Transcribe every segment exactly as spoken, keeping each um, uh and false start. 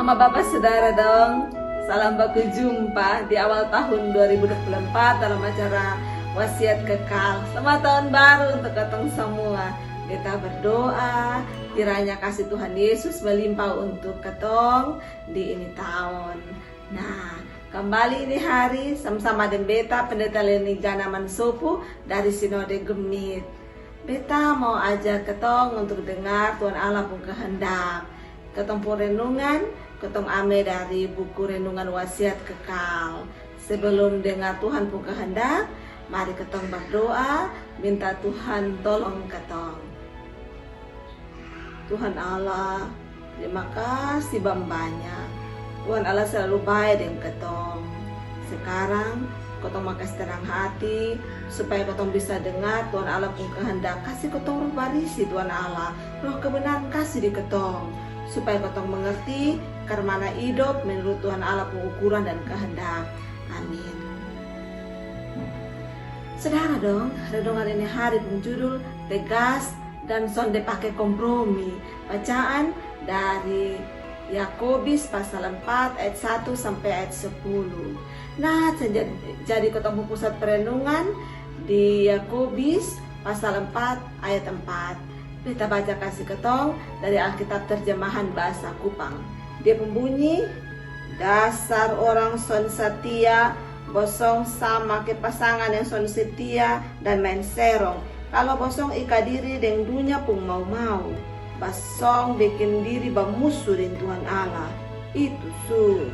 Mama, bapa, saudara dong, salam baku jumpa di awal tahun dua ribu dua puluh empat dalam acara Wasiat Kekal. Selamat tahun baru untuk katong semua. Beta berdoa kiranya kasih Tuhan Yesus melimpah untuk katong di ini tahun. Nah, kembali ini hari sama-sama deng beta, Pendeta Leni Gana Mansopu dari Sinode GMIT. Beta mau ajak katong untuk dengar Tuhan Allah pung kehendak. Katong pung renungan katong ame dari buku renungan Wasiat Kekal. Sebelum dengar Tuhan pung kehendak, mari katong berdoa, minta Tuhan tolong katong. Tuhan Allah, terima kasih bambanya. Tuhan Allah selalu bae deng katong. Sekarang katong mau kasi tenang hati supaya katong bisa dengar Tuhan Allah pung kehendak. Kasi katong Roh Barisi, Tuhan Allah, Roh kebenaran kasi di katong supaya katong mengerti karmana idop menurut Tuhan Allah pung ukuran dan kehendak. Amin. Saudara dong, renungan ini hari pung judul tegas dan sonde pake kompromi. Bacaan dari Yakobis pasal empat ayat satu sampai ayat sepuluh. Nah, jadi, jadi katong pung pusat perenungan di Yakobis pasal empat ayat empat. Beta baca kasi katong dari Alkitab terjemahan bahasa Kupang. Dia pung bunyi, dasar orang son satia, bosong sama ke pasangan yang son setia dan main serong. Kalo bosong ika diri deng dunia pung mau-mau, bosong bikin diri bamusu deng Tuhan Allah. Itu su.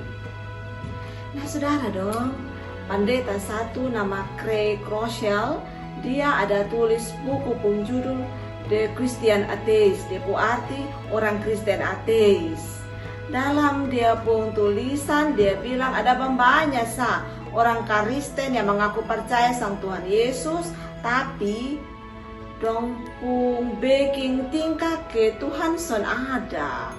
Nah, saudara dong, pandeta satu nama Craig Rochelle, dia ada tulis buku pung judul The Christian Atheist, dia pung arti orang Kristen ateis. Dalam dia pung tulisan, dia bilang ada bambanya sa orang Kristen yang mengaku percaya sang Tuhan Yesus, tapi dong pung beking tingkah ke Tuhan son ada.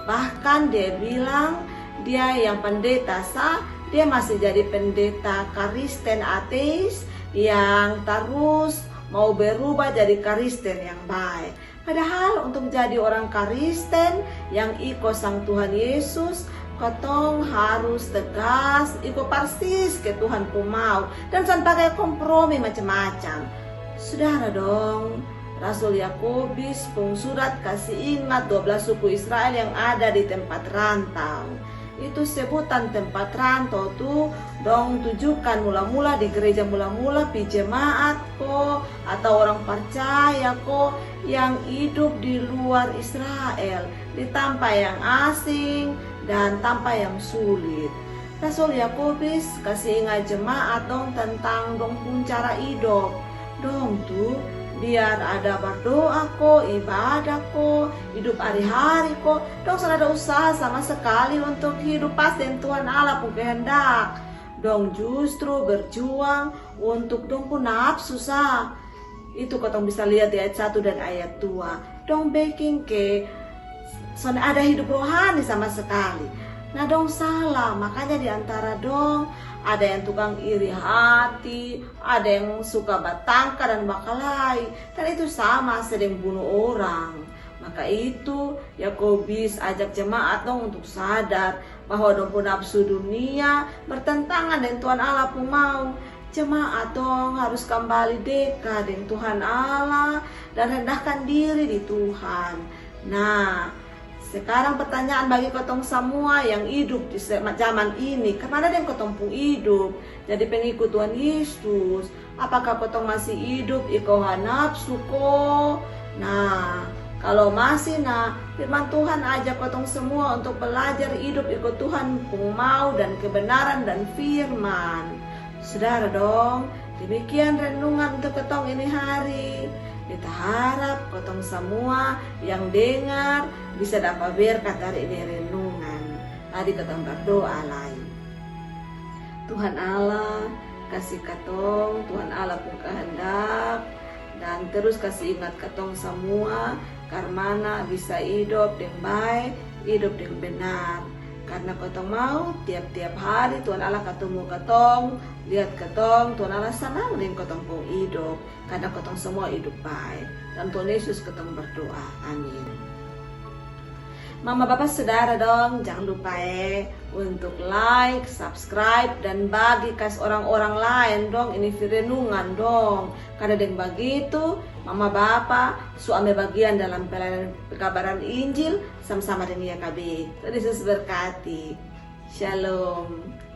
Bahkan dia bilang, dia yang pendeta sa, dia masih jadi pendeta Kristen ateis yang tarus mau berubah jadi Kristen yang bae. Padahal untuk jadi orang Kristen yang iko sang Tuhan Yesus, katong harus tegas, iko parsis ke Tuhan pung mau, dan son pake kompromi macam-macam. Saudara dong, Rasul Yakobis pung surat kasi ingat dua belas suku Israel yang ada di tempat rantau. Itu sebutan tempat rantau tu dong tujukan mula-mula di gereja mula-mula pi jemaat ko, atau orang percaya ko yang idup di luar Israel, di tampa yang asing dan tampa yang sulit. Rasul Yakobis kasi ingat jemaat dong tentang dong pung cara idop. Dong tu biar ada bardoa ko, ibadah ko, idup hari-hari ko, dong son ada usaha sama sekali untuk hidup pas deng Tuhan Allah pung kehendak. Dong justru berjuang untuk dong pung napsu sa. Itu katong bisa liat di ayat satu dan ayat dua. Dong beking ke son ada hidup rohani sama sekali. Nah, dong salah, makanya di antara dong ada yang tukang iri hati, ada yang suka batangka dan bakalahi, dan itu sama sedeng bunuh orang. Maka itu, Yakobis ajak jemaat dong untuk sadar bahwa dong pung napsu dunia bertentangan deng Tuhan Allah pung mau. Jemaat dong harus kambali deka deng Tuhan Allah dan rendahkan diri di Tuhan. Nah, sekarang pertanyaan bagi katong samua yang idup di se-, zaman ini, karmana deng katong pung idup jadi pengikut Tuhan Yesus? Apakah katong masih idup iko ha napsu ko? Nah, kalo masih, nah, firman Tuhan ajak katong semua untuk belajar idup iko Tuhan pung mau dan kebenaran dan firman. Saudara dong, demikian renungan untuk katong ini hari. Beta harap katong semua yang dengar bisa dapa berkat dari ini renungan. Mari katong berdoa lai. Tuhan Allah, kasi katong Tuhan Allah pung kehendak, dan terus kasi ingat katong samua, karmana bisa idop deng bae, idop deng benar. Karna katong mau tiap-tiap hari Tuhan Allah katumu katong, liat katong, Tuhan Allah sanang deng katong pung idop, karna katong samua idop bae. Dalam Tuhan Yesus katong berdoa. Amin. Mama, bapa, saudara dong, jangan lupa e untuk like, subscribe, dan bagi kas orang-orang laen dong ini fi renungan dong. Karena deng bagitu mama bapa su ambe bagian dalam pelayanan pekabaran Injil sama-sama deng Y K B. Tuhan Yesus berkati. Shalom.